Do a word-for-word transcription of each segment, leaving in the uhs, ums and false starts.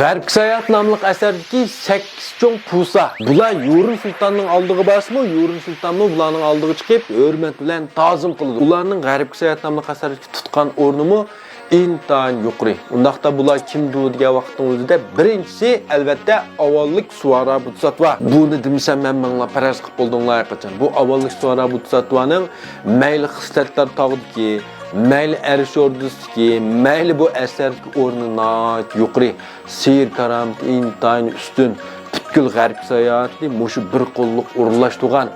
غەربكە ساياھەت ناملىق ئەسەردىكى سەككىز چوڭ پۇسا. بۇلار يۇرۇن سۇلتاننىڭ ئالدىغا بارسىمۇ، يۇرۇن سۇلتانمۇ بۇلارنىڭ ئالدىغا چىقىپ، ھۆرمەت بىلەن تازىم قىلىدۇ. ئۇلارنىڭ غەربكە ساياھەت ناملىق ئەسەردىكى تۇتقان ئورنىمۇ ئىنتايىن يۇقىرى. ئۇنداقتا بۇلار كىمدۇ دېگەن ۋاقىتنىڭ ئۆزىدە، بىرىنچىسى، ئەلۋەتتە، ئاۋۋاللىق سۇۋارا بودىساتۋا. بۇنى دېمىسەم، ھەممىڭلار پەرەز قىلىپ بولدۇڭلار ھەرقاچان. بۇ ئاۋۋاللىق سۇۋارا بودىساتۋانىڭ مەيلى خىستەتلەر تاغدىكى، مەيلى ئەرش ئوردىسىدىكى، مەيلى بۇ ئەسەردىكى ئورنى ناھايىتى يۇقىرى. سېھىر-كارامىتى ئىنتايىن ئۈستۈن. پۈتكۈل غەربكە ساياھەتنى مۇشۇ بىر قوللۇق ئورۇنلاشتۇرغان.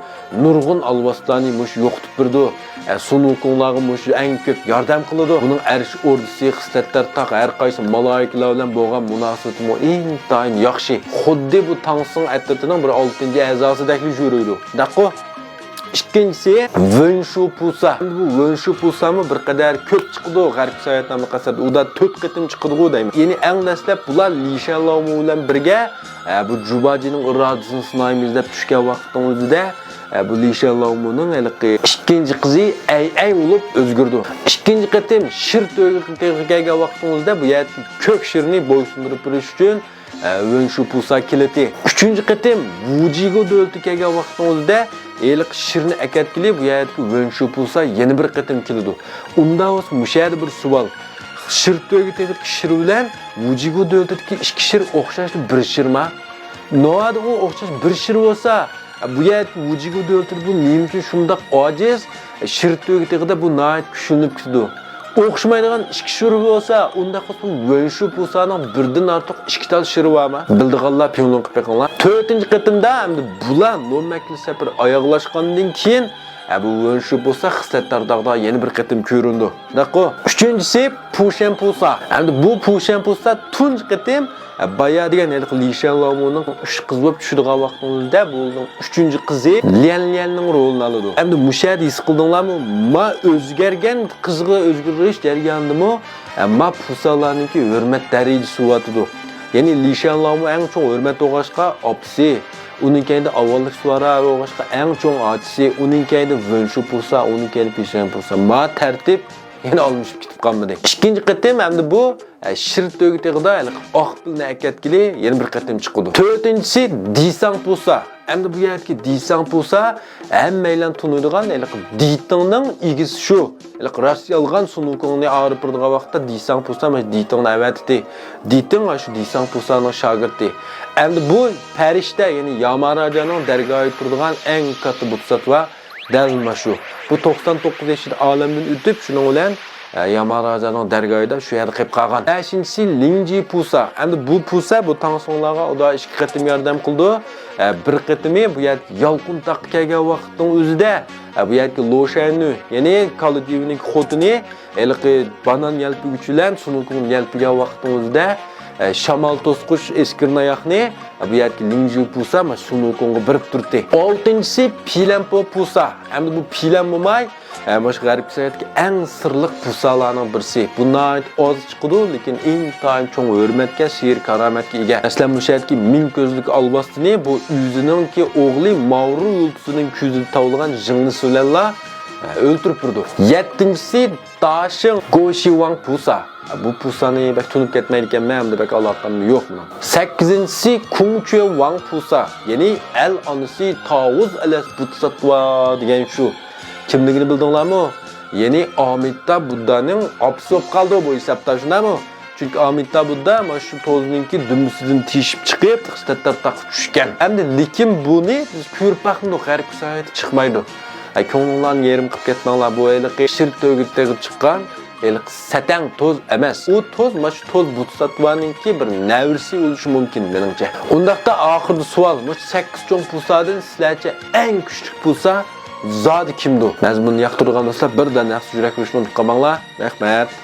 نۇرغۇن ئالۋاستىلارنى مۇشۇ يوقىتىپ بېرىدۇ. ئە، سۇن ۋۇكۇڭلارغا مۇشۇ ئەڭ كۆپ ياردەم قىلىدۇ. بۇنىڭ ئەرش ئوردىسى، خىستەتلەر تاغ، ھەر قايسى مالايىكىلار بىلەن بولغان مۇناسىۋىتىمۇ ئىنتايىن ياخشى. خۇددى بۇ تاڭسىڭ ئەترىتىنىڭ بىر ئالتىنچى ئەزاسىدەكلا يۈرىدۇ. شۇنداققۇ؟ ئىككىنچىسى، ۋۆنشۇ پۇسا. ئەمدى بۇ ۋۆنشۇ پۇسامۇ بىر قەدەر كۆپ چىقىدۇ غەربكە ساياھەت ناملىق ئەسەردە. ئۇدا تۆت قېتىم چىقىدىغۇ دەيمەن. يەنى ئەڭ دەسلەپ بۇلار لى شەنلاۋمۇ بىلەن بىرگە، ئە، بۇ جۇباجىنىڭ ئىرادىسىنى سىنايمىز دەپ چۈشكەن ۋاقىتنىڭ ئۆزىدە، ئە، بۇ لى شەنلاۋمۇنىڭ ھېلىقى ئىككىنچى قىزى ئەي ئەي بولۇپ ئۆزگىرىدۇ. ئىككىنچى قېتىم شىر تۆگە تېغىغا كەلگەن ۋاقىتنىڭ ئۆزىدە بۇ يەردىكى كۆك شىرنى بويسۇندۇرۇپ بېرىش ئۈچۈن ئە، ۋۆنشۇ پۇسا كېلىتى. ئۈچىنچى قېتىم ۋۇجىگۇ دۆلىتىگە كەلگەن ۋاقتىڭىزدا ھېلىقى شىرنى ئەكەتكىلى بۇ يەردىكى ۋۆنشۇ پۇسا يەنە بىر قېتىم كېلىدۇ. ئۇنداق بولسا مۇشۇ يەردە بىر سوئال. شىر تۆگە تېغىدىكى شىر بىلەن ۋۇجىگۇ دۆلىتىدىكى ئىككى شىر ئوخشاشلا بىر شىرما؟ ناۋادا ئۇ ئوخشاش بىر شىر بولسا، بۇ يەردىكى ۋۇجىگۇ دۆلىتىدە بۇ نېمە ئۈچۈن شۇنداق ئاجىز؟ شىر تۆگە تېغىدا بۇ ناھايىتى كۈچلىنىپ كېتىدۇ. ئوخشىمايدىغان ئىككى شىر بولسا، ئۇنداق بولسا ۋۆنشۇ پۇسانىڭ بىردىن ئارتۇق ئىككى تال شىرى بارمۇ؟ بىلىدىغانلار پىڭلۇڭ قىلىپ بېقىڭلار. تۆتىنچى قېتىمدا ئەمدى بۇلار نو مەكلى سەپىرى ئاياغلاشقاندىن كېيىن، ئە، بۇ ۋۆنشۇ پۇسا خىسلەتدار تاغدا يەنە بىر قېتىم كۆرۈندى. دەققۇ. ئۈچىنچىسى پۇشەن پۇسا. ئەمدى بۇ پۇشەن پۇسا تۇنجى قېتىم ئە، بايا دېگەن ھېلىقى لى شەنلاۋمۇنىڭ ئۈچ قىز بولۇپ چۈشىدىغان ۋاقتىڭىزدا بۇنىڭ ئۈچىنچى قىزى ليەن ليەننىڭ رولىنى ئالىدۇ. ئەمدى مۇشۇ يەردە ھېس قىلدىڭلارمۇ؟ ما ئۆزگەرگەن قىزغا ئۆزگىرىش جەريانىدىمۇ، ئە، ما پۇسالارنىڭكى ھۆرمەت دەرىجىسى سۈرۈۋاتىدۇ. يەنى لى شەنلاۋمۇ ئەڭ چوڭ ھۆرمەت بولغاچقا ئاپىسى، ئۇنىڭ كەينىدە ئاۋۋاللىق سۇۋارا بولغاچقا ئەڭ چوڭ ئاچىسى، ئۇنىڭ كەينىدە ۋۆنشۇ پۇسا، ئۇنىڭ كەينىدە پىشەن پۇسا. ما تەرتىپ يەنە ئالمىشىپ كېتىپ قالمىدى. ئىككىنچى قېتىم ئەمدى بۇ ئە، شىر تۆگە تېغىدا ھېلىقى ئاق پىلنى ئەكەتكىلى يەنە بىر قېتىم چىقىدۇ. تۆتىنچىسى دىساڭ پۇسا. ئەمدى بۇ يەردىكى دىساڭ پۇسا ھەممەيلەن تونۇيدىغان ھېلىقى دىتىڭنىڭ ئىگىسى شۇ. ھېلىقى راست يالغان سۇن ۋۇكۇڭنى ئاغرىپ تۇرىدىغان ۋاقىتتا دىساڭ پۇسا مانا دىتىڭنى ئەۋەتتى. دىتىڭ مانا شۇ دىساڭ پۇسانىڭ شاگىرتى. ئەمدى بۇ پەرىشتە، يەنى ياماراجانىڭ دەرگاھىدا تۇرىدىغان ئەڭ كاتتا بودىساتۋا دەل مانا شۇ. بۇ توقسان توققۇز يېشىدا ئالەمدىن ئۆتۈپ، شۇنىڭ بىلەن، ئە، ياماراجانىڭ دەرگاھىدا شۇ يەردە قېلىپ قالغان. بەشىنچىسى لىڭجى پۇسا. ئەمدى بۇ پۇسا بۇ تاڭسۇڭلارغا ئۇدا ئىككى قېتىم ياردەم قىلىدۇ. ئە، بىر قېتىمى بۇ يەردىكى يالقۇن تاغقا كەلگەن ۋاقىتنىڭ ئۆزىدە، ئە، بۇ يەردىكى لوشەننۈ، يەنى كالىجىۋنىڭ خوتۇنى ھېلىقى بانان يەلپۈگۈچى بىلەن سۇن ۋۇكۇڭنى يەلپۈگەن ۋاقىتنىڭ ئۆزىدە، ئە، شامال توسقۇچ ئەسكىرىن ئاياقنى، ئە، بۇ يەردىكى لىڭجى پۇسا مانا سۇن ۋۇكۇڭغا بېرىپ تۇردى. ئالتىنچىسى پىلەنپو پۇسا. ئەمدى بۇ پىلەن موماي، ئە، مۇشۇ غەربىي ساياھەتتىكى ئەڭ سىرلىق پۇسالارنىڭ بىرسى. بۇ ناھايىتى ئاز چىقىدۇ، لېكىن ئىنتايىن چوڭ ھۆرمەتكە، سېھىر-كارامەتكە ئىگە. مەسىلەن، مۇشۇ يەردىكى مىڭ كۆزلۈك ئالۋاستىنى بۇ ئۆزىنىڭكى ئوغلى ماۋرۇ يۇلتۇزىنىڭ كۆزىدە تاۋلىغان ژىڭنىسى بىلەنلا، ئە، ئۆلتۈرۈپ بېرىدۇ. يەتتىنچىسى داشىڭ گوشىۋاڭ پۇسا. بۇ پۇسانى بەك تونۇپ كەتمەيدىكەنمەن، ھەمدە بەك ئالاقەم يوق مېنىڭ. سەككىزىنچىسى كۇڭچۈەن ۋاڭ پۇسا، يەنى ئەل ئانىسى تاۋۇز ئەلەس بۇددىساتۋا دېگەن شۇ. كىملىكىنى بىلدىڭلارمۇ؟ يەنى ئامىتتا بۇددانىڭ ئاپىسى بولۇپ قالدى بۇ ھېسابتا، شۇنداقمۇ؟ چۈنكى ئامىتتا بۇددا مانا شۇ توزنىڭكى دۈمبىسىدىن تېشىپ چىقىپ، خىستەتتار تاغقا چۈشكەن. ئەمدى لېكىن بۇنى بىز كۆرۈپ باقمىدۇق، غەربىي ساياھەتتە چىقمايدۇ. ھە، كۆڭلۈڭلارنى يېرىم قىلىپ كەتمەڭلار، بۇ ھېلىقى شىر تۆگە تېغىدا چىققان ھېلىقى سەتەڭ توز ئەمەس. ئۇ توز، مانا شۇ توز بۇددىساتۋانىڭكى بىر نەۋرىسى بولۇشى مۇمكىن، مېنىڭچە. ئۇنداقتا ئاخىرىدا سوئال، مۇشۇ سەككىز چوڭ پۇسادىن سىلەرچە ئەڭ كۈچلۈك پۇسا زادى كىمدۇ؟ مەزمۇننى ياقتۇرىدىغان دوستلار، بىردەم ياخشى يۈرەك بېرىشنى ئۇنتۇپ قالماڭلار. رەھمەت.